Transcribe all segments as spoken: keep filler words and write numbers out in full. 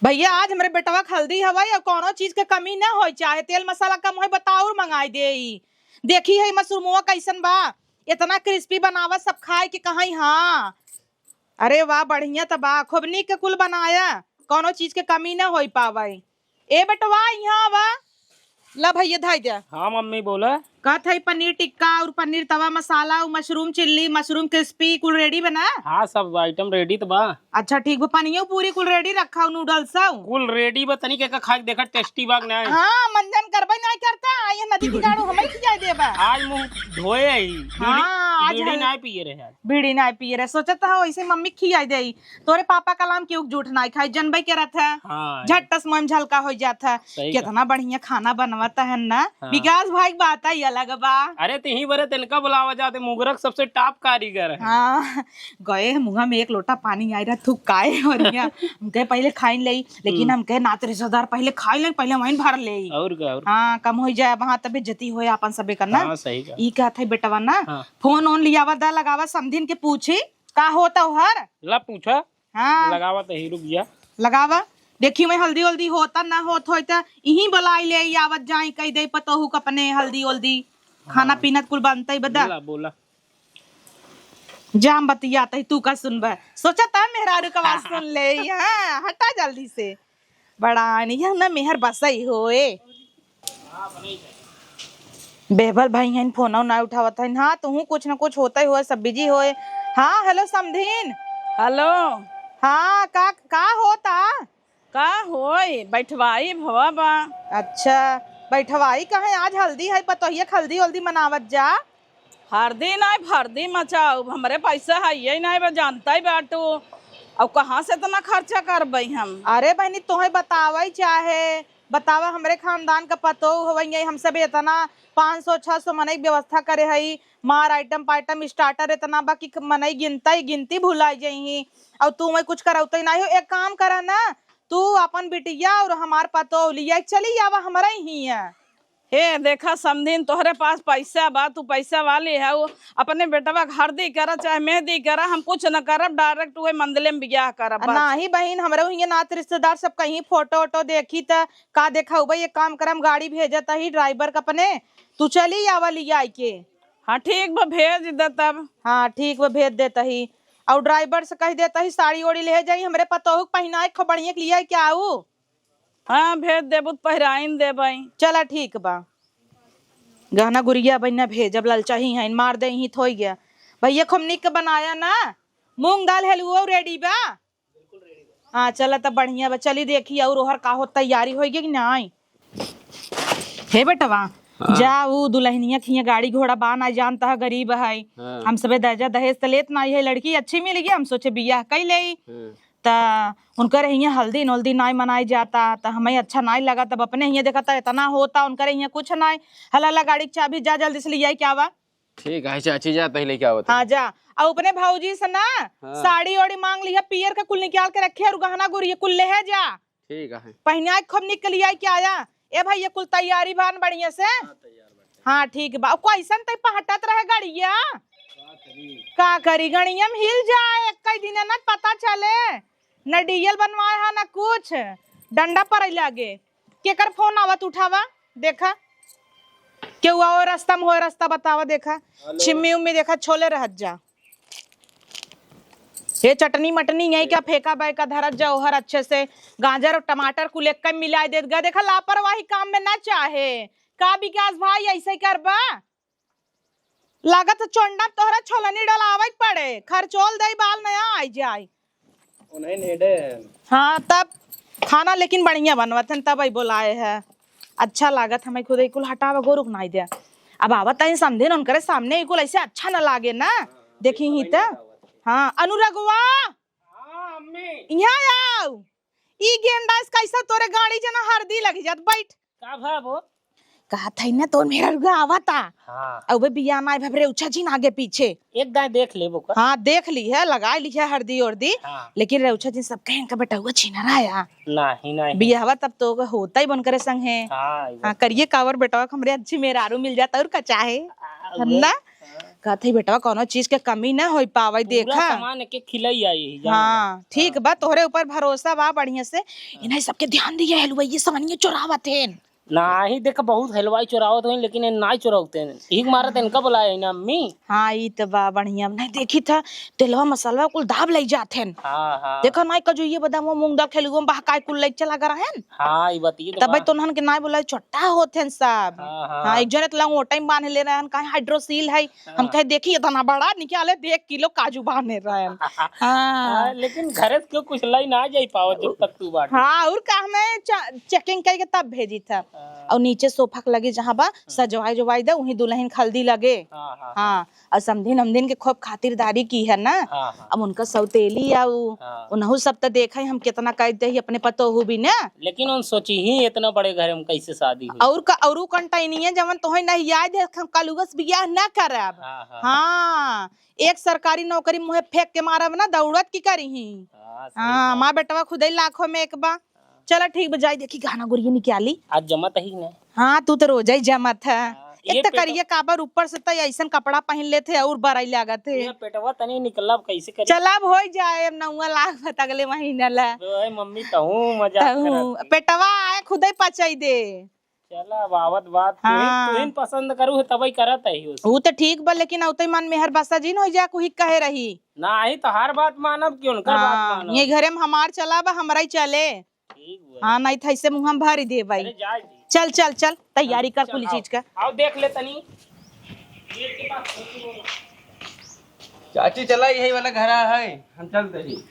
भइया, आज हमरे बेटवा क हल्दी हवइ अउर कउनो चीज क कमी न होइ, चाहे तेल मसाला कम होइ, बताओ अउर मंगाइ देई। देखी हइ मशरूमवा कइसन बा, एतना crispy बनावा, सब खाइ के कहइ हाँ। अरे वाह, बढ़िया त बा, खूब नीक क कुल बनाया, कउनो चीज क कमी न होइ पावइ। ए बेटवा, इहाँ आवा। ला भइया, धइ द्या। हाँ मम्मी, बोला। कहत हई पनीर टिक्का अउर पनीर तवा मसाला अउर mushroom chilli, mushroom crispy कुल ready बा ना? हाँ, सब item ready त बा। अच्छा, ठीक बा। पनियो पूरी कुल ready रखा अउर noodles सब? कुल ready बा, तनी के खाइ के देखा, tasty बा कि नाहीं। हाँ, मंजन करबइ नाहीं करता, ये नदी किनारो हमइ खियाइ देबा। आज मुँह धोए ही, बीड़ी, हाँ, आज बीड़ी हल- नाहीं पिए रहे आज। बीड़ी नाहीं पिए रहे, सोचत ह वइसे मम्मी खियाइ देई। तोरे पापा कलाम केहू क जूठ नाहीं खाई, जनबइ करत ह। हाँ। झट्ट से मुँह में झलका होइ जात ह। सही केतना बढ़िया खाना बनवत हन ना। हाँ। विकास भाई क बात ही अलग बा। अरे, तिही बरे तिनका बुलावा जाते, मुगरक सबसे top कारीगर है। हाँ, गए मुँह में एक लोटा पानी आइ रहा, थूक काए हो रही है। हम कहे पहिले खाइन लेई, लेकिन हम्म। हम कहे नात रिश्तेदार पहिले खाइ लेई, पहिले वहीं भर लेई। अउर का, अउर का। हाँ, कम होइ जाए, वहाँ त बेइज्जती होए आपन सबे क ना। हाँ, सही का। ई कहत है बेटवा ना, हाँ। फोन ओन लियावा दा, लगावा समधिन के पूछी, का होत ओहर? ला पूछा। हाँ। लगावा त ही, रुक जा। लगावा। देखी मैं हल्दी वल्दी होत ना होत होइ त इहीं बुलाइ लेई, आवत जाई, कहि देई पतोहू क अपने हल्दी वल्दी, खाना हाँ। पीना त कुल बनतइ बा दा। बोला, बोला। जाम बतियात ही, तू का सुनबा? सोचा त मेहरारू क आवाज सुन लेई। हाँ, हटा जल्दी से। बड़ा नियन ना मेहर बसई होए। बेहबल भाई हइन, फोनौ ना उठावत हइन। हाँ, तुहूँ कुछ न कुछ होतइ होए, सब busy होए। हाँ, hello समधिन। Hello। हाँ, का, का होता? का होई, बैठवाई भवा बा। अच्छा, बैठवाई कहे? आज हल्दी है, पतोहिया क हल्दी वल्दी मनावत जा। हरदी नाहीं, फरदी मचाउब, हमरे पैसा हइये नाहीं बा, जानतइ बाटू। अब कहाँ से एतना खर्चा करबइ हम? अरे बहिनी, तोहइ बतावइ चाहे, बतावा, हमरे खानदान क पतोह हवइ, हम सब एतना पाँच सौ छह सौ मनई क व्यवस्था करे हई, मार item पाइटम starter एतना बा कि मनई गिनतइ, गिनती भुलाइ जइहीं। अउर तू वही कुछ करउतइ नाहीं हो, एक काम करा ना, तू अपन बिटिया अउर हमार पतोह लिया चली आवा हमरे हियाँ। हे देखा समधिन, तोहरे पास पैसा बा, तू पैसा वाली हऊ, अपने बेटवा क हरदी करा चाहे मेहंदी करा, हम कुछ न करब, direct उहे मंदले में बियाह करब बस। नाहीं बहिन, हमरे हियाँ नात रिश्तेदार सब कहीं फोटो वोटो देखी त का देखउबे, एक काम करम, गाड़ी भेजत ही driver क अपने, तू चली आवा लियाइ के। हाँ ठीक बा, भेज दे तब। हाँ ठीक बा, भेज देत ही। अउर driver से कहि देत ही साड़ी ओड़ी लेहे जाई, हमरे पतोहू क पहिनाए क खूब बढ़िया क लियाइ के आऊ। हाँ, भेज देबू त पहिराइन देबइ। चला ठीक बा, गहना गुरिया बहिना भेजब, ललचाही हइन, मार देइहीं त होइ गया। भइया खूब निक बनाया ना, मूंग दाल हलुओ ready बा। हाँ चला तब बढ़िया बा, चली देखी अउर ओहर का हो तैयारी होइ गई कि नाहीं। हे बेटवा, हाँ। जा उ दुलहिनिया क हियाँ गाड़ी घोड़ा बा, नाहीं जानत ह गरीब है, हाँ। हम सबे दर्जा दहेज त लेत नाहीं है, लड़की अच्छी मिल गई, हम सोचे बियाह कइ लेई। हाँ। त उनकर हियाँ हल्दी नोल्दी नाहीं मनाई जाता, त हमइ अच्छा नाहीं लगा। तब अपने हियाँ देखा त एतना होता, उनकर हियाँ कुछ नाहीं। हला, हला गाड़ी क चाबी, जा जल्दी से लियाइ के आवा। ठीक है चाची, जा तही लेके आवत हाँ ही। जा, अउर अपने भौजी से ना हाँ। साड़ी ओड़ी मांग लिहा, पियर क कुल निकाल के रखे अउर गहना गुरिया कुल लेहे जा। ठीक है। पहिनाइ क खूब निक लियाइ के आया। ए भइया कुल तैयारी बा न बढ़िया से? हाँ, तैयार बाटे। हाँ ठीक बा। अउर कइसन तइ पहटत रहे गड़िया? का करी? का करी, गड़िया में हिल जाए, एक्कइ दिन न पता चले, न डीजल बनवाए हा न कुछ, डंडा परइ लागे। केकर फोन आवत, उठावा, देखा केहू अउर रस्ता में होए, रस्ता बतावा, देखा हेलो। छिम्मी उम्मी देखा छोले रहत जा। हे चटनी मटनी यहीं का फेंका बैका धरत जा, ओहर अच्छे से गाजर अउर टमाटर कुल एक्कइ मिलाइ देत गा। देखा लापरवाही काम में ना चाहे का विकास भाई, अइसइ करबा? लागत ह चोंडा में तोहरा छोलनी डलावइ क पड़े, खरचोल दइ बाल नया आइ जाइ। उन्हीं needed है। हाँ तब खाना लेकिन बढ़िया बनवत हन, तबइ बोलाए ह। अच्छा लागत हमइ खुदइ कुल हटावा गोरुक नाहीं द्या। अब आवत तइन समधिन उनकरे सामने ई कुल अइसे अच्छा न लागे ना। देखिहीं त। हाँ अनुरगवा, हाँ अम्मी। इहाँ आउ। ई गेंडा से कइसा तोरे गाड़ी जना हरदी लगि जात, बइठ। का भा वो? कहत हई ना, तोर मेहररुआ आवता। हाँ। अउबे बिया नाई भब रेउछा जिन आगे पीछे। एक दाएं देख लेबो का? हाँ, देख लिहे, लगाइ लिहे हरदी ओरदी। हाँ। लेकिन रेउछा जिन सब कहें का बेटउआ छिनरा आया। नाहीं, नाहीं। बियाहवा तब तो होतइ बन करे संगे। हाँ, ई हाँ, बात। करिए कावर बेटवा हमरे अच्छी मेहरारू मिल जात अउर का चाहे? आ, है ना? हाँ। कहत ही बेटवा, कौनो चीज के कमी ना होई पावे, पूरा देखा। सामान एक एक खिलाई आई है, जान ला। हाँ, ठीक हाँ। बा, तोहरे ऊपर भरोसा बा बढ़िया से। हाँ। इन्हें सबके ध्यान दिए, हलवाई ये सामान ये चोरावत हैं। नाही, देख, बहुत हलवाई चोरावत होई, लेकिन ये नाई चोरावते हैं। यही के मारे तो इनका बुलाए है ना, अम्मी। हाँ, ई तो बा बढ़िया। नहीं, देखी था, तेलवा मसालवा कुल दाब लई जात हैं। हाँ, हाँ। देखो, नाई, कजू ये बदाम, वो मूंग दाल, खेलुआ में बहकाए कुल लई चला गए रहन। हाँ, ई बात ये तो तब बा। तो उन्हन के नाई बुलाए, छोटा होत हैं सब। हाँ, हाँ। हाँ, एक जने तो लंगोटा में बांध ले रहन, काहे हाइड्रोसील है। हम हाँ। कहे, "देखी, इतना बड़ा निकाले, देख किलो काजू बांधे रहन।" हाँ। हाँ, लेकिन घरे से क्यों कुछ लाई ना जाई पावत जब तक तू बाटे। हाँ, और का हमें च-, checking करके तब भेजी था। हाँ। और नीचे सोफा के लगे जहाँ बा, हाँ। सजवाई जवाई दे, वहीं दुल्हन खल्दी लगे। हाँ, हाँ, हाँ। हाँ, और समधिन हमधिन के खूब खातिरदारी की है ना। हाँ, हाँ। अब उनका सौतेली आ उ, हाँ। उनहु सब तो देखा ही हम कितना कह दे ही अपने पतोहू भी ना। लेकिन उन सोची ही इतना बड़े घर में कैसे शादी हुई। और का, और उ कंटाइनिया जवन तोहे नहीं याद है, हम कलुगस बियाह ना करब। हाँ, हाँ, हाँ। हाँ, एक सरकारी नौकरी मुँहे फेंक के मारब ना, दौड़त की करी ही। हाँ, सही हाँ, बात। माँ बेटवा खुदे लाखों में एक बा। हाँ। चला ठीक बा, जाई देखी गहना गुरिया निकाली। आज जमत ही ना। हाँ, तू तो रोजा ही जमत है। हाँ, एक ये तो पेट- करिए काबर ऊपर से तो ऐसन कपड़ा पहन लेते और बड़ाई लागत है। ये पेटवा तनी निकलब कैसे करी? चला अब हो जाए, अब नौवा लाख बत अगले महीना ला। तो है मम्मी, तहूँ मजाक तहूँ, करत ही। पेटवा आए खुदे पचाई दे। चला, अब आवत बात, तुहिन, हाँ। तुहिन पसंद करू है, तबई करत है ही उसे। ऊ तो ठीक बा, लेकिन अउते मन मेहर बसा जी न हो जा, कुही कहे रही। नाही, तोहार बात मानब कि उनकर बात हाँ, मानब? ये घरे में हमार चला बा, हमरा ही चले। ठीक बा। हाँ, नहीं तो ऐसे मुँह हम भर ही दे भाई। अरे, जाए दी। चल, चल, चल, तैयारी कर चल, कुल आओ। चीज का। आओ, देख ले तनी। चाची, चला, यही वाला घरा है, हम चलते ही।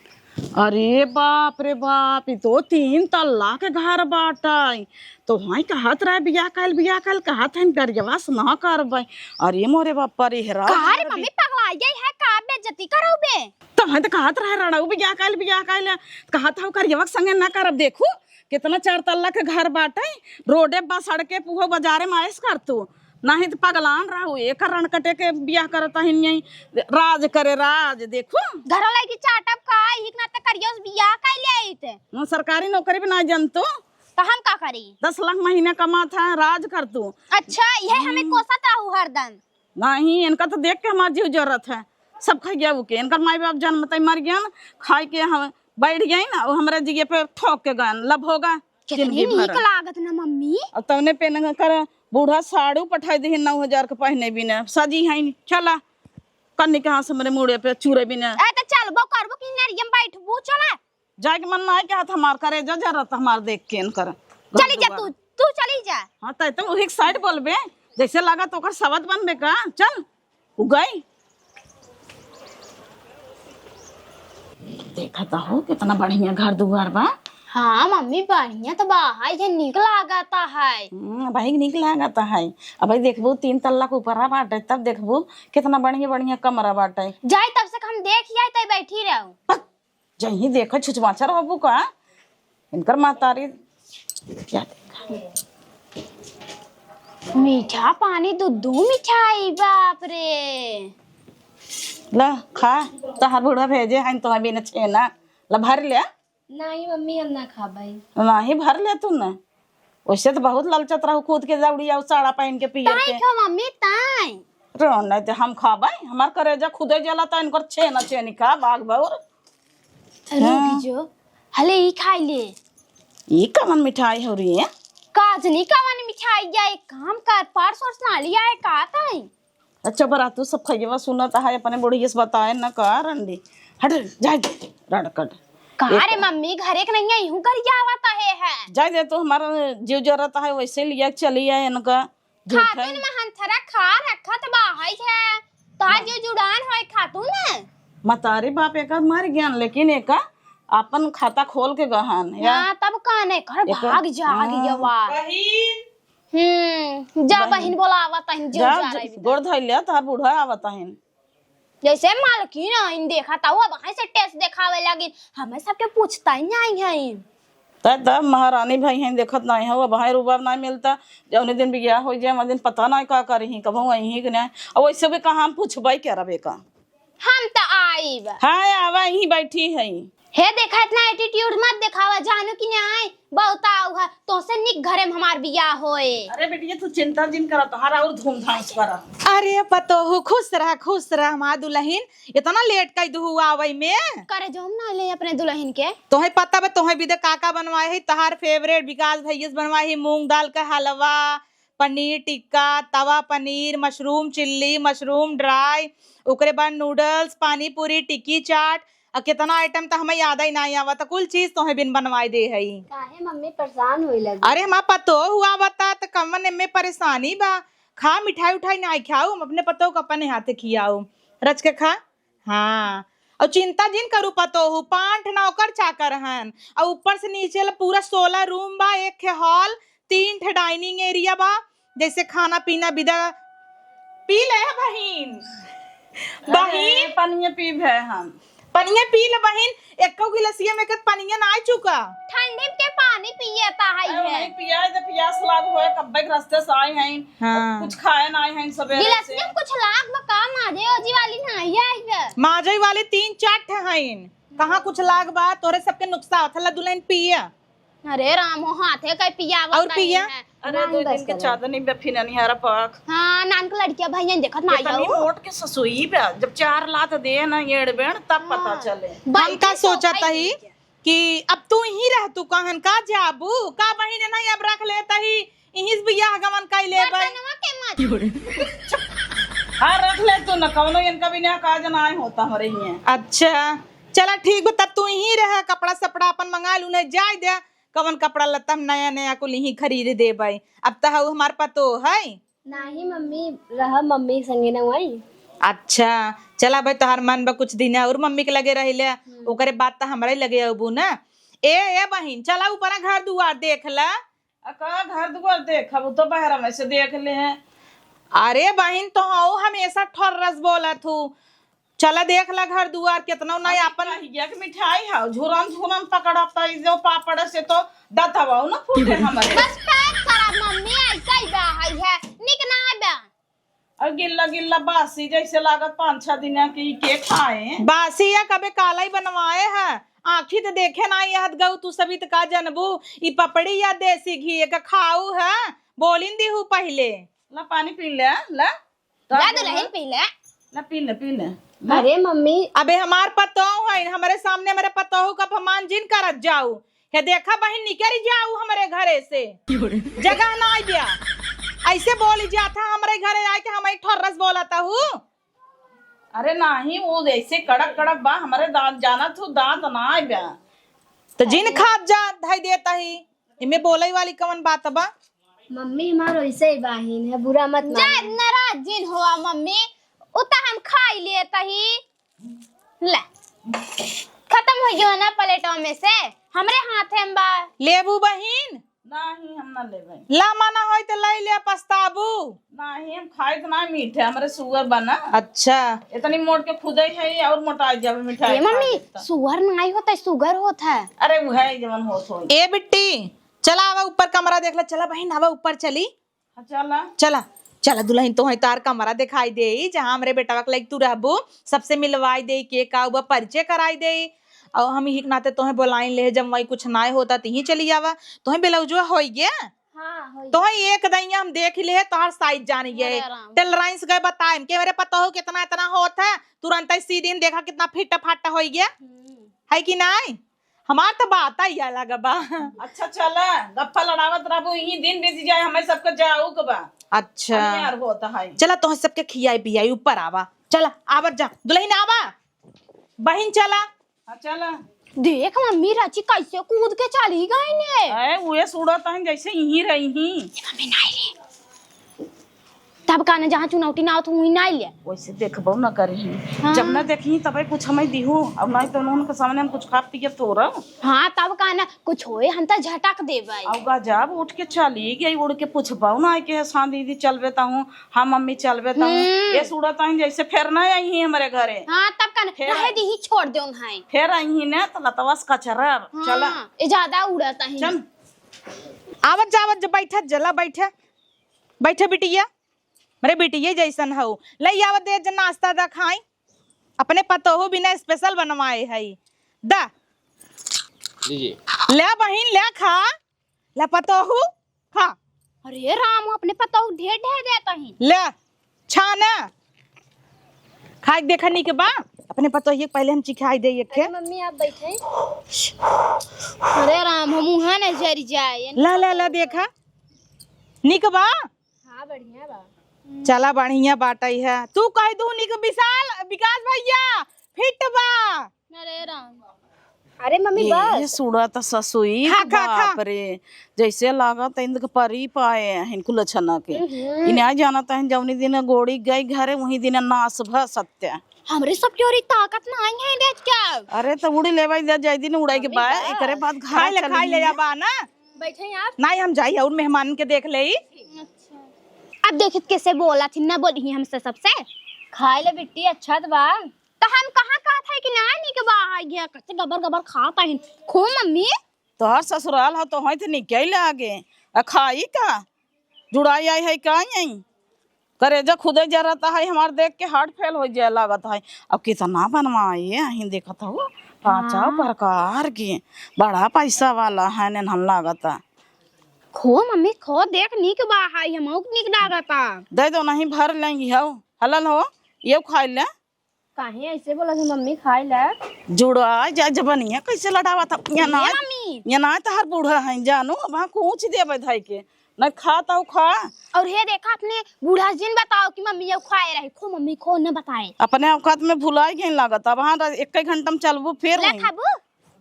अरे बाप रे बाप, ई तो तीन तल्ला के घर बाटइ। तो वहीं कहत रहे, "बियाह कइल, बियाह कइल," कहत हइन, "गरियवा से ना करबइ।" अरे मोरे बाप रे, हेरा का रे मम्मी, पगलाइ गइ है का? बेइज्जती करउबे? तो वहीं तो कहत रहे, "रणऊ बियाह कइल, बियाह कइल," कहत हउ, "गरियवा के संगे ना करब।" देखू, कितना चार तल्ला के घर बाटइ, रोडे बा, सड़के पुहो, बाजारे में आइस कर तू। नाहीं त पगलान रहू, एकर रणकटे के बियाह करत हइन यहीं, राज करे राज, देखू। घरवा लाइके चाटब का, इही के नाते करियो से बियाह कइ ले आइत। हम्म, सरकारी नौकरी भी ना जन तू। त हम का करी? दस लाख महीना कमात है, राज कर तू। अच्छा, इहे हमें हम्म। कोसत रहू हरदम। नाहीं, इनका तो देख के हमार जीव जरत है। सब खइया उके, इनकर माई बाप जन्मतइ मर गयन, खाइ के हम बैठ गइन, अउ हमरे जिये पे ठोक के गयन, लब होगा। कितनी जिंदगी भर। नीक लागत ना मम्मी। अब तवने पे न कर बूढ़ा साड़ू पठाई दिहिन नौ हजार के पहिने बिना। सजी हइन, चला। कन्नी के हाथ से हमरे मुड़े पे चूरे बिना। ए, त चलबो करबो कि नरियम बैठबू, चला। जाए के मन नाहीं कहत हमार, करेजा जरत हमार देख के इनकर। चली जा तू, तू चली जा। हाँ, तै तो उही के side बोलबे, जैसे लागत ओकर सवत बनबे का। चल। उ गई। देखत हो, कितना बढ़िया घर दुआर बा। हाँ मम्मी, बढ़िया त बा, हाय, ये नीक लागत है। हम्म, भाई नीक लागत है। अब भाई देखबू, तीन तल्ला के ऊपरा बाटे, तब देखबू कितना बढ़िया बढ़िया कमरा बाटे। जाई तब से हम देख आई, तै बैठी रहू। जहीं देखा छुचमाचर बाबू का, इनकर महतारी क्या देखा? मीठा पानी दूधू मिठाई, बाप रे। ला खा, तहार बूढ़ा भेजे हैं तो अभी न छेना। ला भर ले। नहीं मम्मी, हम ना खाबई। नहीं भर ले तू न। वैसे तो बहुत ललचत रहू कूद के दौड़ी आऊ साड़ा पहन के पियर ताई के। खो मम्मी, ताई। रो नहीं तो हम खाबे, हमार करेजा खुदे जला ता इनकर छेना छेनी का बाग भौर। रुक हाँ। जो, हले ई खाई ले। ई कवन मिठाई हो रही है? काजनी कवन मिठाई या एक काम कर, पर्स वर्स ना लिया है का ताई? अच्छा, बरातू सब खइयवा सुनत है, अपने बुढ़िया से बताए न का रंडी। हट, जाए दे, रड़कट। का एक रे मम्मी, घरे के नहीं है, इहू घर जावत है, है। जाए दे, तो हमारा जीव जरत है, वैसे लिया के चली आए इनका। झूठा खातून ही। में हंथरा खा रखत बा, है, है। तोहार जीव जुड़ान होए खातून। मतारी बाप एकर मर गयन, लेकिन एका अपन खाता खोल के गहन, या हाँ, तब काने घर एकर भाग जा हाँ। गया बा। बहिन। हम्म, जा बहिन। बहिन बोलावा तहिन, जो जा, जा रही गोड़ धइल ले, तहार बूढ़ा आवत हइन। जैसे मालकिन आइन देखा, त अब वहीं से टेस्ट देखावे लागिन, हमें सबके पूछता ही नहीं है। तै तब महारानी भाई हैं, देखत नहीं हो, अब भाई रुबाब नहीं मिलता, जौने दिन बियाह हो जाए, वह दिन पता नहीं का करी, कबहूँ आई ही कि नहीं। अब वैसे भी कहाँ हम पूछबे करबे का। हम त आइब। हाँ, आवा, यहीं बैठी है। हे देखा, इतना एटीट्यूड मत देखावा, जानू कि नाहीं, बहुत आऊ है, तोसे निक घरे में हमार बियाह होए। अरे बेटिया, तू चिंता जिन करा, तोहार और धूमधाम से करा। अरे पतोहू, खुश रह, खुश रह, हमार दुलहिन, इतना लेट कई दुहू आवई में। करे जो हम ना ले अपने दुलहिन के। तोहे पता बा, तोहे बिदे का का बनवाए है, तोहार फेवरेट विकास भैया से बनवाए है मूंग दाल का हलवा, paneer tikka, tawa paneer, mushroom chilli, mushroom dry, ओकरे बाद नूडल्स, पानी पूरी, टिक्की चाट, आ केतना आइटम त हमें याद ही नाहीं आवत, कुल चीज तोहे बिन बनवाए दे हई। काहे मम्मी परेशान होए लगी? अरे हमार पतोहू आवत त कमन एमे परेशानी बा, खा मिठाई उठाई नाहीं खाऊ, हम अपने पतोहू का अपने हाथे खियाऊ, रच के खा। हाँ, और चिंता जिन करू पतोहू, पांठ नौकर चाकर हन, और ऊपर से नीचे ले पूरा सोलह रूम बा, एक खे हॉल, तीन ठे डाइनिंग एरिया बा, जैसे खाना पीना बिदा। पी ले बहिन। अरे, बहिन। पनिया पीब है हम। पनिया पी ले बहिन, एको गिलसिया में के पनिया ना चुका। ठंडी के पानी पिए ता है अरे, है। नहीं पिया है, जब प्यास लाग होए, कब्बे के रास्ते से आए हैं। हाँ। कुछ खाए ना आए हैं सवेरे से। गिलसिया में कुछ लाग बा का, माजे ओजी वाली ना आई है। माजे वाली तीन चार ठे हैं। कहाँ कुछ लाग बा, तोरे सबके नुक्सा होत हला दुलहिन पिया। अरे राम हो, हाथे कई पियावत और नहीं पिया? है। अरे नान दो बस दिन के करो। चादनी बे फिर अनिहारा पाक। हाँ, नान के लड़किया भैया देखत ना इतनी जाओ। मोट के ससुई बे, जब चार लात दे ना एड़ बेड़, तब पता हाँ। चले। हम बैठी का सोचा सोफा तही ही कि अब तू ही रह, तू कहन का जाबू, का बहिन नहीं अब रख लेता ही, इहिस बियाह गवन कई ले बे। बर्तनवा के मार। हाँ, रख ले तू न, कवनो इनका भी नया काज ना आए होता हमरे हियां। अच्छा, चला ठीक बा, तब तू ही रह, कपड़ा सपड़ा अपन मंगा लू, नहीं जाए दे, कवन कपड़ा लत्ता हम नया नया कुल ही खरीद देबै। अब त हऊ हमार पतोह है। नाही मम्मी, रह मम्मी संगे न वही। अच्छा, चला भाई, तोहार मन बा कुछ दिन और मम्मी के लगे रह ले, हम्म। ओकरे बाद त हमरे लगे अबू ना। ए, ए बहिन, चला ऊपर घर दुआर देख ला। आ का घर दुआर देखब, उ तो बहरा में से देख ले हैं। अरे बहिन, तो हऊ हमेशा ठर्रस बोलत हू। चला देख ला घर दुआर, केतना ना अरे आपन कहिया के मिठाई है, झुरन झुरन पकड़ता, ई जो पापड़ से तो दतवा न फूटे हमरे। बस पैक करा मम्मी, ऐसा ही बा है, है, निक ना बा। और गिल्ला गिल्ला बासी जैसे लागत पाँच छह दिन के, ई के खाए? बासी या कबे काला ही बनवाए है, आँखी त देखे ना यहत गऊ, तू सभी त का जनबू, ई पपड़ी या देसी घी एक खाऊ है, बोलिन दिहू पहिले। ला पानी पी ले, ला। ला दुलहिन पी ले। ला पी ले, पी ले। ला। अरे मम्मी। अबे हमार पतोह है, हमरे सामने हमरे पतोह का अपमान जिन करत जाऊ। हे देखा बहिन, निकरी जाऊ हमरे घरे से। जगह ना आइब्या। ऐसे बोली जात है हमरे घरे आए के हम एक ठर्रस बोलत हू। अरे नाही, वो ऐसे कड़क कड़क बा, हमरे दांत जानत हू, दांत ना आइब्या। तो जिन खात जा, धई देता ही। इमे बोलई वाली कवन बात बा? मम्मी, हमार वैसे ही बहिन है, बुरा मत जा, मानो। नाराज जिन हुआ मम्मी, उ त हम खाई लेत ही। ले, खत्म हो गयो ना प्लेटवा में से, हमरे हाथे में बा। लेबू बहिन? नाही, हम ना लेबे। ला, मना होई त लई ले, पछताबू। नाही, हम खाई त ना मीठे, हमरे शुगर बा ना। अच्छा। इतनी मोट के खुदे है और मोटा जावे मिठाई ए खा मम्मी, ले त। शुगर नाही होता, शुगर होत है। अरे, वो है जवन होत होई। ए बिट्टी, चला आवा ऊपर कमरा देख ले। चला बहिन, आवा ऊपर चली। हाँ, चला। चला, चला दुलहिन, तोहई तार कमरा देखाई देई, जहाँ हमरे बेटवा के लइक तू रहबू, सबसे मिलवाई देई, के का उबा परिचय कराई देई। और हम ही नाते तोहे बोलाइन ले, जब वही कुछ नाय होता, तिही चली आवा। तोहे ब्लाउजवा होई गया? हाँ, होई। तोहे एक दइया हम देख ले, तोहार साइज जान गए। अरे राम। टेलराइन से गए बताएम, के मेरे पतोहू कितना इतना होत है, तुरंत ही सी दिन देखा कितना फिट फाट होई गया। हम्म। है कि नाय? हमार त बात ही अलग बा। अच्छा चला, गप्पा लड़ावत रहबू, यही दिन बीत जाए, हमें सबके जाऊ के बा। अच्छा। अनियार होत है। चला तोह सबके खियाई पियाई, ऊपर आवा। चला, आवत जा। दुलहिन आवा। बहिन चला। हाँ, चला। देख मम्मी, रची कैसे कूद के चली गई ने। अरे, उहे सुड़त हन जैसे यहीं रही ही। मम्मी, नाई ले। तब काने जहाँ चुनौती ना आवत, वहीं ना ले। वैसे देखबो न करही। हाँ। जब न देखही, तबे कुछ हमें दिहू। अब नहीं तो उनके सामने हम कुछ खा पिए तोरब। हाँ, तब काने कुछ होए, हम तो झटक देबै। अब गजब उठ के चली गई, उड़ के पूछबो ना कि हाँ दीदी चलबे त हूँ, हाँ मम्मी चलबे त हूँ। हम्म। ये सुड़त हन जैसे फेर ना आई ही हमरे घरे। हाँ, तब काने फेर रहे आई। दीही, छोड़ दे उन्हें। फेर आई ही ने, तो लतवा से कचरब। हाँ, चला। ये ज्यादा उड़त हन। चल। आवत जावत जब बैठत जला, बैठे। बैठे बिटिया, मेरे बिटिया जैसन हऊ, लई आवा दे जे नाश्ता दा खाई। अपने पतोहू बिना स्पेशल बनवाए हई। दा, लीजिए। ले बहिन, ले खा, ले पतोहू, खा। अरे राम, अपने पतोहू ढेर ढेर देता ही। ले, छाना। खाइ के देखा नीक बा, अपने पतोहिए के पहिले हम चिखाइ देई एक ठे। अरे मम्मी, आप बैठे। अरे राम, हम उहाँ न जरि जाए। ला, ला, ला, देखा। नीक बा? हाँ, बढ़िया बा। चला, बढ़िया बाटइ है। तू कहि दू नीक, विशाल, विकास भइया, फिट बा। अरे राम। अरे मम्मी, ये, बस। ये सुड़ा त ससुई, खा, खा, खा। बाप रे, जैसे लागत है इनके परी पाए हैं कुल छना के। हम्म। इन्हें आ जाना त जौनी दिन गोड़ी गई घरे, वही दिन नाश भ सत्य। हमरे सब के ओरी ताकत नाहीं है, देख क्या? अरे त उड़ी लेवाई दे, जाई दिन उड़ाई के अरे बा, बा। एकरे बाद घर खाई ले, चली खाई ले, है। अब आ ना। बैठे आप। नहीं, हम जाई और मेहमान के देख लेई। अच्छा। अब देखित कैसे बोला थी, ना बोली हमसे सबसे। खाई ले बिट्टी, अच्छा त बा। त हम कहाँ कहत है कि ना नीक बा, आ गया, कैसे गबर गबर खात है। खो मम्मी। तोहर ससुराल ह, तोहई त निकल आगे। आ खाई का? जुड़ाई आई है का यहीं? करेजा खुदे जरत है, हमार देख के heart fail होइ जाए लागत है। अब कितना बनवाए, अहीं देखत हो, पाँचों हाँ। प्रकार के, बड़ा पैसा वाला है, नेन हम लागत है। खो मम्मी, खो, देख, नीक बा है, हमहू के नीक लागत है। दे दो, नहीं भर लेंगी हो, हलल हो, ये खाई ले। काहे ऐसे बोलत है मम्मी, खाए ला? जुड़ा जा जबनिया, कैसे लड़ावत है? ये ना, ये मम्मी। ये ना तहार बूढ़ा है जानू, अब हाँ कूच देबे धई के, नहीं खा तो खा। और हे देखा, अपने बूढ़ा जिन बताओ कि मम्मी ये खाए रही, खो मम्मी खो, न बताए। अपने औकात में भुलाई गई लागत, अब हाँ एक घंटा में चलबू फिर ले वहीं। खाबू?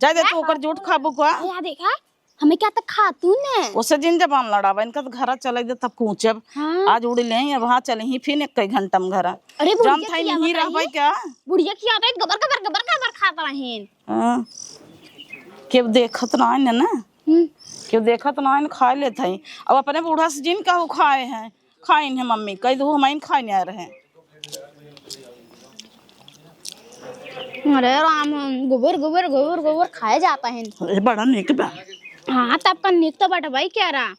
जा दे ले तू ओकर खाबू। जूठ खाबू का? या देखा, हमें क्या तक खा तू ने? ओसे जिन जबान लड़ावा, इनका तो घरा चले दे तब कूचब। हाँ। आज उड़ी ले, अब हाँ चले ही फिर एक कई घंटा में घरा। अरे बुढ़िया जानत है खिया नहीं बताइए। रहबे क्या? बुढ़िया खिया तो गबर गबर गबर गबर खात रहीन। हाँ। केहू देखत ना है ना। हम्म। केहू देखत ना है, खा लेत है। अब अपने बूढ़ा से जिन कहू खाए हैं। खाइन है मम्मी, कह दू हम आइन खाइन आए रहे। अरे राम, गोबर, गोबर, गोबर, गोबर खाए जाता है। अरे बड़ा नीक बा। हाँ, तब का नीक तो बटवाई क्या रहा?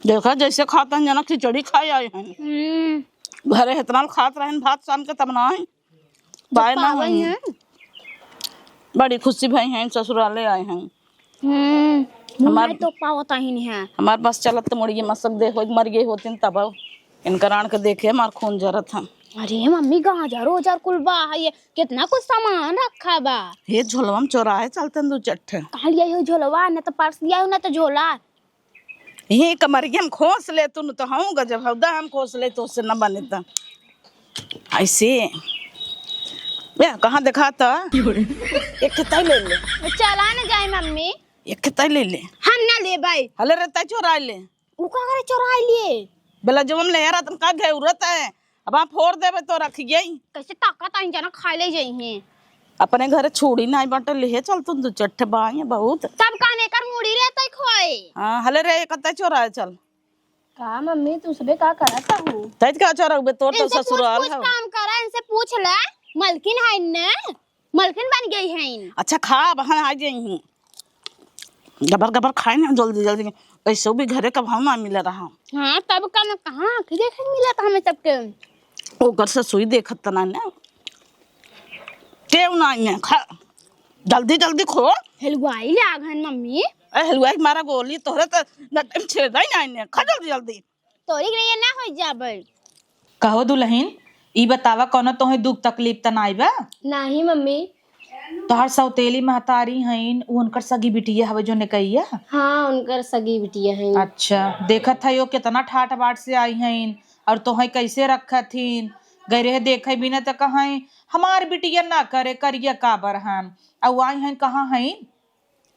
देखा जैसे खाता है जना खिचड़ी खाए आए हैं। हम्म। घरे इतना खात रहन भात शाम के तब ना है। बाय ना पावई होई। हैं। बड़ी खुशी भई हैं, ससुराले आए हैं। हम्म, हमार मुँह तो पावत ही नहीं है। हमार बस चलत तो मुड़िए मसक दे होई, मर गई होतिन तब। इनकर आन के देखे हमार खून जरत है। अरे मम्मी, गाजर ओजर कुल बा है, ये कितना कुछ सामान रखा बा। ये झोलवा में चोराए चलतन दू चट्ठे। कहाँ लिया हो झोलवा, न तो पर्स लिया हो, न तो झोला। यही कमरिया में खोस ले तू, न तो हूँ गजब हौदा हम खोस ले, तो उससे न बने त। ऐसे। बे, कहाँ देखा त? एक ठे तई ले ले। चला न जाए मम्मी। एक ठे तई ले ले। हम ना लेबै। हले रे, तई चोराई ले। उ का करे चोराई लिए? बेला जवन ले रहा तन का घेउरत है। अब आप फोड़ देबे तो रख गई। कैसे ताकत आई जना खाए ले जाई हैं। अपने घरे छुड़ी नाई बाटे, लेहे चल तू दू चट्ठे बाई बहुत। तब काने कर मुड़ी रे तई खोए। हाँ, हले रे, कत्ते चोराए चल। का मम्मी, तू सबे का करत हऊ? तैत का चोरउबे, तोर तो इनसे पूछ ससुराल पूछ हऊ। काम करा, इनसे पूछ ले, मलकिन है इन्ने, मलकिन बन गई है इन। अच्छा खा, बहन आ गई हूँ। गबर गबर खाए ना जल्दी जल्दी, ऐसे भी घरे का भाव ना मिल रहा। हाँ, तब का मैं कहाँ आँखी देखे मिला था हमें सबके। ओकर से सुई देखत तना ना। टेव ना आइने, खा। जल्दी जल्दी खो। हलवाई लाग हन मम्मी। ए हलवाई मारा गोली, तोहरे तो न टाइम छेदा ही ना आइने। खा जल्दी जल्दी। तोरी के लिए ना हो जाबे। कहो दुल्हन, ई बतावा कौनो तोहे दुख तकलीफ त नाई बा? नाही मम्मी। तोहार सौतेली महतारी हईन, उ उनकर सगी बिटिया हवे जो नेकैया? हाँ, उनकर सगी बिटिया हईन। अच्छा, देखत है यो कितना ठाट बाट से आई हईन, और तोहे कैसे रखत हीन? गए रहे देखे बिना त कहें, "हमार बिटिया ना करे, करिया काबर हन?" और आई हईन, कहाँ हईन?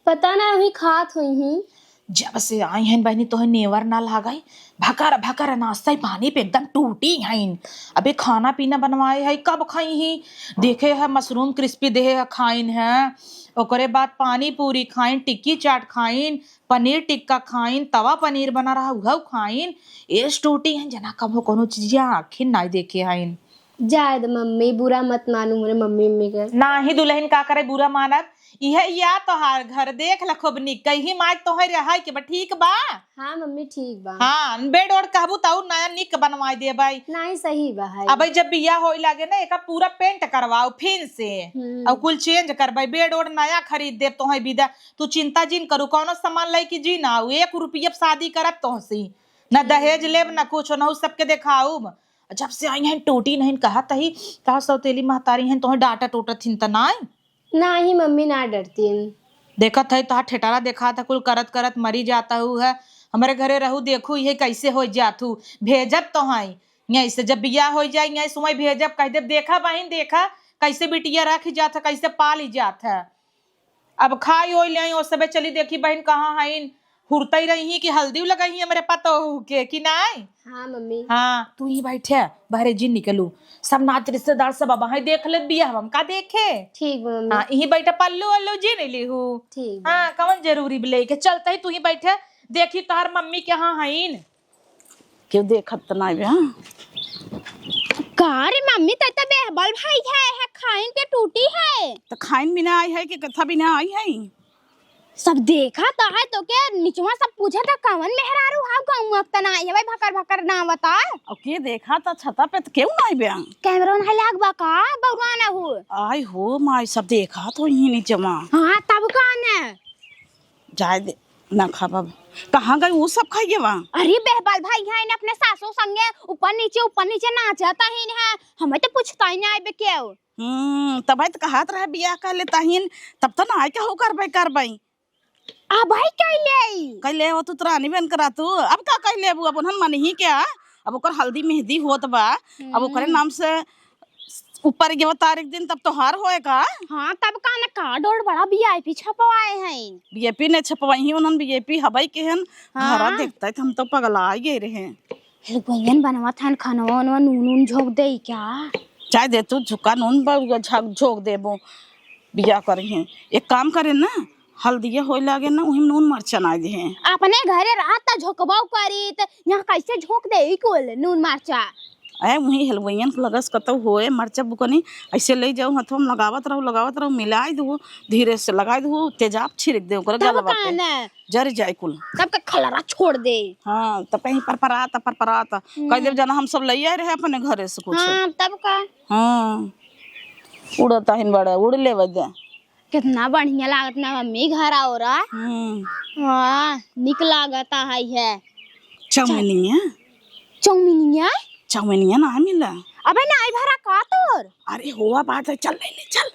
पता ना, वही खात हुई ही। जब से आई हन बहिनी, तोहे नेवर ना लागई, भकर भकर नाश्ता पानी पे एकदम टूटी हईन। अबे खाना पीना बनवाए है, कब खाई ही? देखे है मशरूम क्रिस्पी देहे है, खाइन है, ओकरे बाद पानी पूरी खाइन, टिक्की चाट खाइन, पनीर टिक्का खाइन, तवा पनीर बना रहा उहउ खाइन। एस टूटी हईन, जना कबो कोनो चीजिया आँखिन नाई देखे हईन। जाए दे मम्मी, बुरा मत मानू हमरे मम्मी, मम्मी के। नाही दुलहिन का करे बुरा मानब, इहे या तोहार घर देख ल खूब निक, कहीं माइक तोहर रहे के बा, ठीक बा? हाँ मम्मी, ठीक बा। हाँ, बेड ओड कहबू त और नया निक बनवाई देबै। नाही, सही बा है। अबै जब बियाह होई लागे ना, एका पूरा पेंट करवाओ फिन से, हम्म। और कुल चेंज करबै, बेड ओड नया खरीद देब तोहे बिदा। तू चिंता जिन करू, कौनो सामान लेके जिन आऊ, एक रुपया शादी करब तोहसे, न दहेज लेब, न कुछ, न उ सबके देखाऊब। जब से आई हैं टोटी नहीं कहत ही, तोहार सौतेली महतारी हैं, तोहे डांटत टोटत हिन त नाय? नाही मम्मी, ना डरतीन। देखत है तोहार ठेटारा देखात है, कुल करत करत मरी जात हऊ है। हमरे घरे रहू, देखू इहे कैसे हो जात हू। भेजब तोहई यहीं से, जब बियाह हो जाए यहीं समय भेजब, कह देब, "देखा बहिन, देखा कैसे बिटिया रखी जात है, कैसे पाली जात है।" अब खाई ओई लेई, ओ सबे चली देखी बहिन कहाँ हईन, हुरतई रही कि हल्दी लगई ही हमरे पतोहू के कि नाय? हाँ मम्मी। हाँ, तू ही बैठे, बाहरे जिन निकलू, सब नात रिश्तेदार सब अब हैं देख लेत बिया, हम का देखे? ठीक बा मम्मी। हाँ, यही बैठे पल्लू वल्लू जिन लिहू। ठीक बा। हाँ, कौन जरूरी बा लेके चलत ही, तू ही बैठे, देखी तोहार मम्मी कहाँ हईन। केहू देखत त नाय बे, हाँ? का रे मम्मी, तै त बेहबल भाई है, है खाइन के टूटी है। त खाइन बिना आई है कि कथा बिना आई है? सब देखत है तो के निचवा सब पूछत है, "कवन मेहरारू हाउ गाँव में त नाय है भाई, भकर भकर ना बता।" अब के देखत है छता पे त केहू नाय बे? कैमरा नाय लाग बा का, बउरा ना हो। आय हो माई, सब देखत हो यही निचवा। हाँ, तब का ने। जाए दे, ना खाबा। कहाँ गई उ सब खाइए बा? अरे बेहबल भाई है ना, अपने सासू संगे ऊपर नीचे, ऊपर नीचे नाचत ही है, हमें तो पूछत ही नाय बे केहू। हम्म, तब तो कहत रहे बियाह कर लेत ही, तब तो ना आए कहू करबे करबे। अब भाई कैले? कैले हो तू त रानी बन करा तू, अब का कैले? अब उन्हन मन ही क्या, अब ओकर हल्दी मेहंदी होत बा, अब ओकरे हम्म। नाम से ऊपर के तारीख दिन तब तोहार होए का? हाँ, तब का न कार्ड ओर्ड बड़ा वीआईपी छपवाए हैं। वीआईपी ने छपवाई ही, उन्हन वीआईपी हवाई के हन, हाँ। घरा देखता है, हम तो पगला गए रहे। हे गोयन बनवा थान खानवा उनवा नून उन झोंक दे क्या? चाहे दे तू झुका नून ब-, झ-, झोंक देबो, बिया करी हैं। एक काम करे ना, हल्दिया होए लागे ना, उही में नून मरचा नाय दिहे। अपने घरे रहत त झोंकबो करीत, यहाँ कैसे झोंक दे ई कुल नून मरचा? अरे, उही हलवइयन के लगस कतौ होए, मरचा बुकनी, ऐसे ले जाओ, हथवा में लगावत रहो, लगावत रहो, मिलाइ दो, धीरे से लगाइ दो, तेजाब छिड़क दे ओकरे तब गलवा का पे। ना? जर जाए कुल। तब का खलरा छोड़ दे। हाँ, तब कहीं परपरात, परपरात। हम्म। कह देब, "जाना हम सब लइया रहे अपने घरे से कुछ।" हाँ, तब का? हाँ। उड़त हिन बड़ा, उड़ लेवे दे। कितना बढ़िया लागत ना मम्मी घर आओ रा। हम्म। हाँ, निक लागत है, है। चाउमीनिया? चाउमीनिया? चाउमीनिया ना मिला। अबे ना आई भरा का तोर? अरे हुआ बात है, चल ले ले, चल,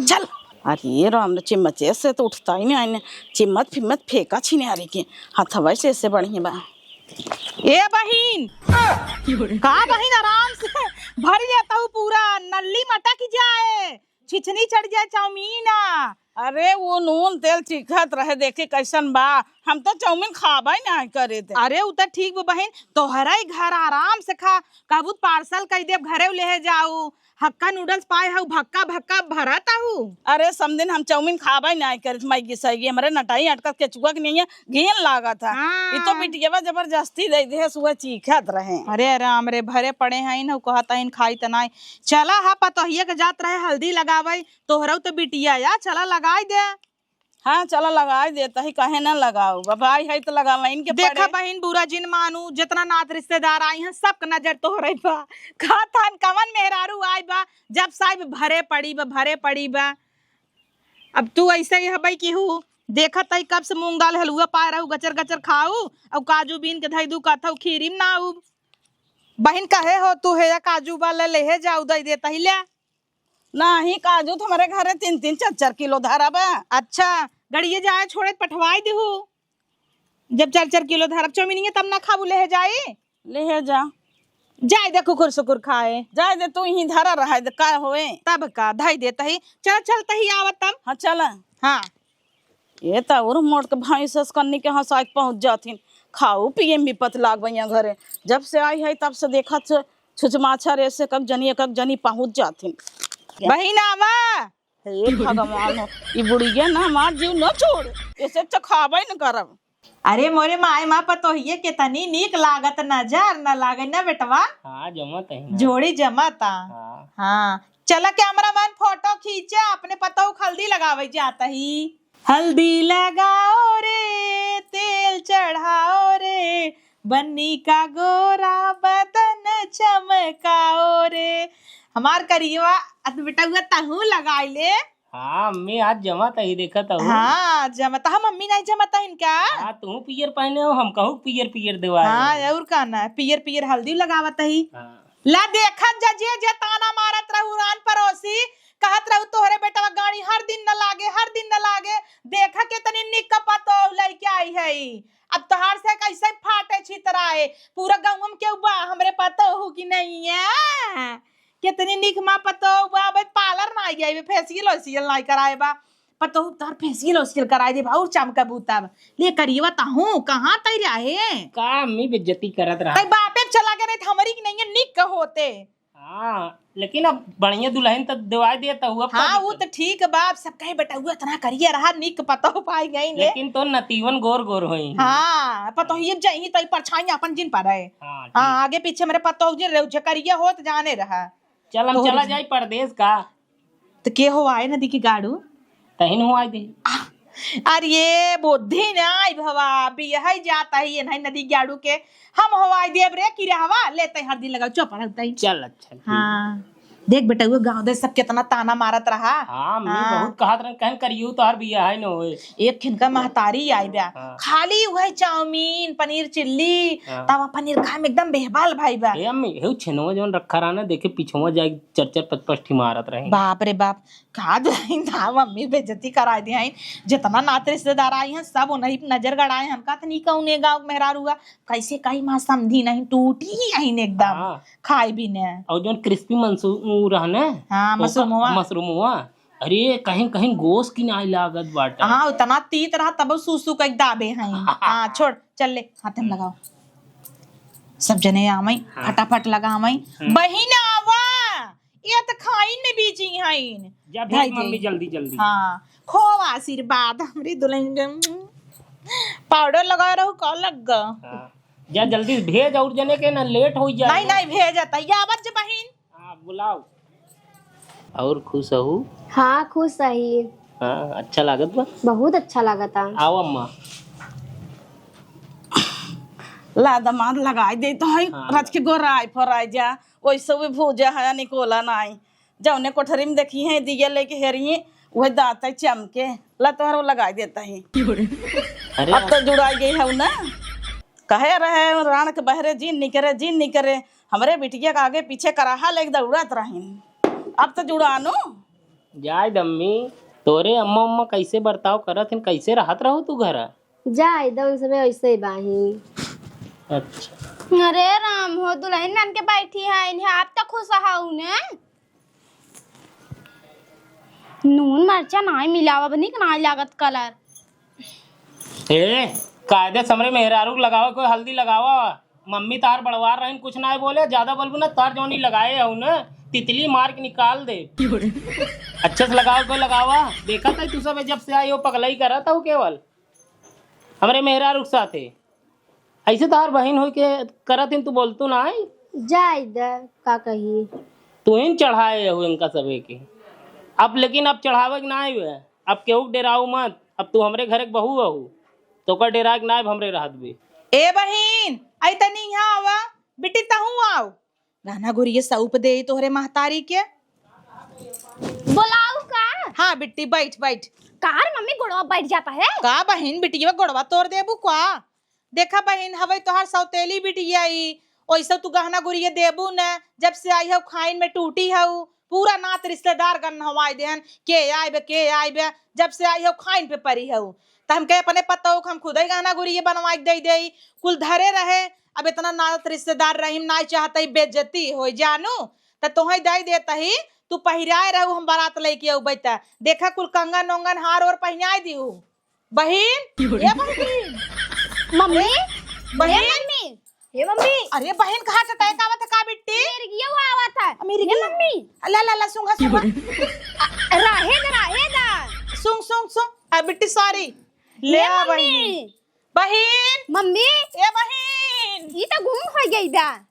चल। अरे राम रे, चिम्मचे से तो उठता ही नहीं आइने। चिम्मत फिम्मत फेंका छीने अरे के। हथवा से ऐसे बढ़िया बा। ए बहिन, का बहिन आराम से भर लेता हूँ पूरा, नल्ली मटक जाए। छिछनी चढ़ जाए चाउमीन आ। अरे, वो नून तेल चिखत रहे, देखे कैसन बा। हम तो चाउमीन खाबे ना करे थे। अरे, उ त ठीक बा बहिन, तोहरा ही घर आराम से खा, कहबू त पार्सल कई देब, घरे लेहे जाऊ। हक्का नूडल्स पाए हऊ, भक्का भक्का भरत हऊ। अरे, समदिन हम चाउमीन खाबे ना करे थे, मैगी सैगी, हमरे नटाई अटकत केचुआ के नहीं है, घिन लागत है। हाँ। ई तो बिटियवा जबरदस्ती दे दे, सुबह चीखत रहे। अरे राम रे, भरे पड़े हैं, कहत हैं खाई त नाई। चला हा, पतोहिया के जात रहे हल्दी लगावे, तोहरउ त बिटिया या, चला लगाई दे। हाँ, चला लगाई दे, तही काहे ना लगाऊ, अब आई है त लगावइन के देखा पड़े। बहिन, बुरा जिन मानू, जितना नात रिश्तेदार आई हैं, सबके नजर तोहरे पा। कहत हन, कवन मेहरारू आई बा, जब साहिब भरे पड़ी बा, भरे पड़ी बा। अब तू ऐसे ही हबई की हूँ, देखत हई कब से मूंग दाल हलुआ पाए रहू, गचर गचर खाऊ, और काजू बीन के धई दू कथऊ खीरी में ना आऊ। बहिन कहे हो तू, हे या काजू बा, ले, लेहे जाऊ, दई देता ही ले। नाही, काजू तो हमरे घरे तीन तीन चार चार किलो धरा बा। अच्छा, गड़िए जाए छोड़े पठवाई दिहू। जब चार चार किलो धरब चौमिनिया तब ना खाबू, लेहे जाई। लेहे जा। जाए दे कुकुर सुकुर खाए। जाए दे, तू यहीं धरा रहा दे, का होए? तब का, धई देता ही। चल, चल, तही आवत तब। हाँ, चल। हाँ। ये त और मोट के भैंस कन्नी के हंसाए के पहुंच जाथिन। खाऊ पिए में विपत लाग बइया घरे। जब से आई है तब से देखत से छुचमाछर ऐसे कक जनी, कक जनी पहुंच जाथिन। बहिन आवा। हे भगवान हो, ई बुढ़िया ना हमार जीव न छोड़, ऐसे चखाबे न करब। अरे मोरे माय मा पतोहिए केतनी नीक लागत, नजर न लागे न बेटवा। हाँ, जमत है ना। जोड़ी जमत आ। हाँ। हाँ, चला cameraman photo खींचा, अपने पतोह क हल्दी लगावे जात ही। हल्दी लगाओ रे, तेल चढ़ाओ रे, बन्नी का गोरा बदन चमकाओ रे। हमार करियवा, अत बेटउआ तहूँ लगाई ले। हाँ, अम्मी, आज जमत ही, देखत हूँ। हाँ, जमत ह, मम्मी नाहीं जमत ह इनका। हाँ, तू पियर पहने हो, हम कहूँ पियर पियर देवाए हाँ, हो। और का ना, पियर पियर हल्दी लगावत ही। हाँ। ला देखत जा, जे जे ताना मारत रहू, रान परोसी, कहत रहू, "तोहरे बेटवा गाड़ी हर दिन न लागे, हर दिन न लागे।" देखा केतनी निक पतोह लइके आई है। अब तोहार से कैसे फाटे छितराए, पूरा गाँव में केहू बा हमरे पतोह कि नहीं है? केतनी निक मा पतोह बा, अब parlour ना आई, facial ओशियल ना कराए बा। पतोह तोहर facial ओशियल कराए दे, और चमकबू तब। ले करियवा तहूँ, कहाँ तई रहे? का अम्मी बेइज्जती करत रहा? तई बापे के चला गए, नहीं त हमरी की नहीं है, निक होते। हाँ, लेकिन अब बढ़िया दुल्हन त देवाई देत हऊ, अब का हाँ, वो दिक्कत? त ठीक बा, अब सब कहे बेटउआ इतना करिया रहा, निक पतोह पाई गई ने। लेकिन तो नतीवन गोर गोर होई। हाँ, पतोहिए जही तई परछाई अपन जिन पर है। हाँ, हाँ, ठीक। आगे पीछे मेरे पतोह जिन रहे, जे करिया होत जाने रहा। चल, हम तोहरी चला जी। जाई परदेस का। त के हो आए नदी के गाड़ू? तहिन हो आए दे। आ, अरे ये बुद्धि नाई भवा, बियाह जात ही, ये नहीं नदी गाड़ू के। हम हो आए देब रे, कि रहवा, ले तई हर दिन लगाओ, चुप रह तई। चल, अच्छा, ठीक। हाँ। देख बेटउआ, गाँव दे सब केतना ताना मारत रहा। हाँ, अम्मी हाँ। बहुत कहत रहन, कहन करियो तोहर बियाह है न होए। एक खिनका महतारी आई बा। हाँ। खाली उहे चाउमीन, पनीर चिल्ली, हाँ। तवा पनीर खाए में एकदम बेहबाल भाई बा। ए अम्मी, हेउ छेनवा जौन रखा रहा ना, देखे पिछवा जाए चर चर पच पच ठी मारत रहे। बाप रे बाप, का दुल्हन था, मम्मी बेइज्जती कराए दिया है। जितना नात रिश्तेदार आई हैं, सब उन्हीं पे नजर गड़ाए हैं। हमका तो नहीं कहूँ ने गाँव के मेहरारू हुआ, कैसे कही माँ समधी नहीं, टूटी ही अहिन एकदम, हाँ। खाए भी ने। और जौन crispy मंसू-, ऊ रहा ने, हाँ, ओका मशरूमवा। मशरूमवा। अरे, कहीं, कहीं गोस की नाई लागत बाटे। हाँ, उतना तीत रहा, तब सूसू का एक दाबे हैं। हाँ, छोड़, चल ले, हाथे में लगाओ। सब जने आवई, हाँ। फटाफट लगावई। हम्म। बहिन आवा, ये त खाइन में busy हईन। जा भेज भाई मम्मी जी। जल्दी, जल्दी। हाँ, खूब आशीर्वाद हमरी दुल्हन के। Powder लगा रहू, का लग गा? हाँ। जा जल्दी भेज, और जने के ना late हो जाए। नहीं, नहीं, भेज आता। ये आवत जे बहिन। हाँ, बुलाओ। और खुश हऊ? हाँ, खुश हई। हाँ, अच्छा लागत बा? बहुत अच्छा लागत आ। आओ अम्मा। ला दमाद लगाई दे तो है, हाँ। रच के गोराई फराई जा, वैसे भी भूजा है निकोला नाई। जौने कोठरी में देखी है, दिया लेके हेरी, वह दांत है चमके। ला तोहरो लगाई देता है। अरे अब तो जुड़ाई गई है ना। कहे रहे राण के बहरे जिन निकरे, जिन निकरे। हमरे बिटिया के आगे पीछे कराहा लेके दौड़त रहिन। अब तो जुड़ानो। जाए दम्मी, तोरे अम्मा उम्मा कैसे बर्ताव करत हिन, कैसे रहत रहो तू घर? जाए दम सबे ऐसे ही बाही। अच्छा। अरे राम हो, दुल्हन बन के बैठी है, इन्हें आप तो खुश हाउ ने। नून मरचा नाई मिलावा, बनिक नाई लागत colour। ए, कायदे से हमरे मेहरारू के लगावा, कोई हल्दी लगावा। मम्मी तार बड़वार रहिन, कुछ नाई बोले, ज्यादा बोलबू ना, तार जौनी लगाए हऊ ना, तितली मार के निकाल दे। अच्छे से लगावा, कोई लगावा। देखा था तू सब जब से आई हो, पगलई करत हऊ केवल। हमरे मेहरारू के साथे। ऐसे तोहार बहिन होई के करत हिन, तू बोलतू ना आई? जाए द, का कही? तू ही न चढ़ाए हो इनका सभे के। अब लेकिन अब चढ़ावे के ना आई हुए। अब केहू के डेराऊ मत। अब तू हमरे घरे के बहू हऊ। तो ओकर डेराए के ना आइब, हमरे रहत बे। ए बहिन, आई तनी यहाँ आवा। बिट्टी तहूँ आव। गहना गुरिया सौंप दे तोहरे महतारी के। बोलाऊ का? हाँ बिट्टी, बैठ, बैठ। का रे मम्मी, गोड़वा बैठ जाता है? का बहिन, बिटिया गोड़वा तोड़ देबू का? देखा बहिन, हवै तोहार सौतेली बिटिया ई, ओइसे तू गहना गुरिया देबू न, जब से आई हऊ खाइन में टूटी हऊ, पूरा नात रिश्तेदार गन्हवाई देहन, के आइबे, के आइबे, जब से आई हऊ खाइन पे परी हऊ। त हम कहे अपने पतोह के हम खुदै गहना गुरिया बनवाई के दे देई, कुल धरे रहे, अब इतना नात रिश्तेदार रहिम नाई चाहत ही बेइज्जती होई जानू, त तोहई दे देत ही, तू पहिराए रहू, हम बारात लइके अउबै त। देखा कुल कंगन ओंगन हार ओर पहिनाए दिहू। बहिन, ए बहिन। मम्मी, बहिन। ए मम्मी, ए मम्मी। अरे बहिन, कहाँ से attack आवत है का बिट्टी? मिर्गिया आवत है। मिर्गी? ए मम्मी। ला, ला, ला, सूंघा, सूंघा। अ, रहे दा, रहे दा। सूंघ, सूंघ, सूंघ। आ बिट्टी, sorry। ले ए आ मम्मी। बहिन। बहिन। मम्मी। ए बहिन। ई त गुम होइ गई बा।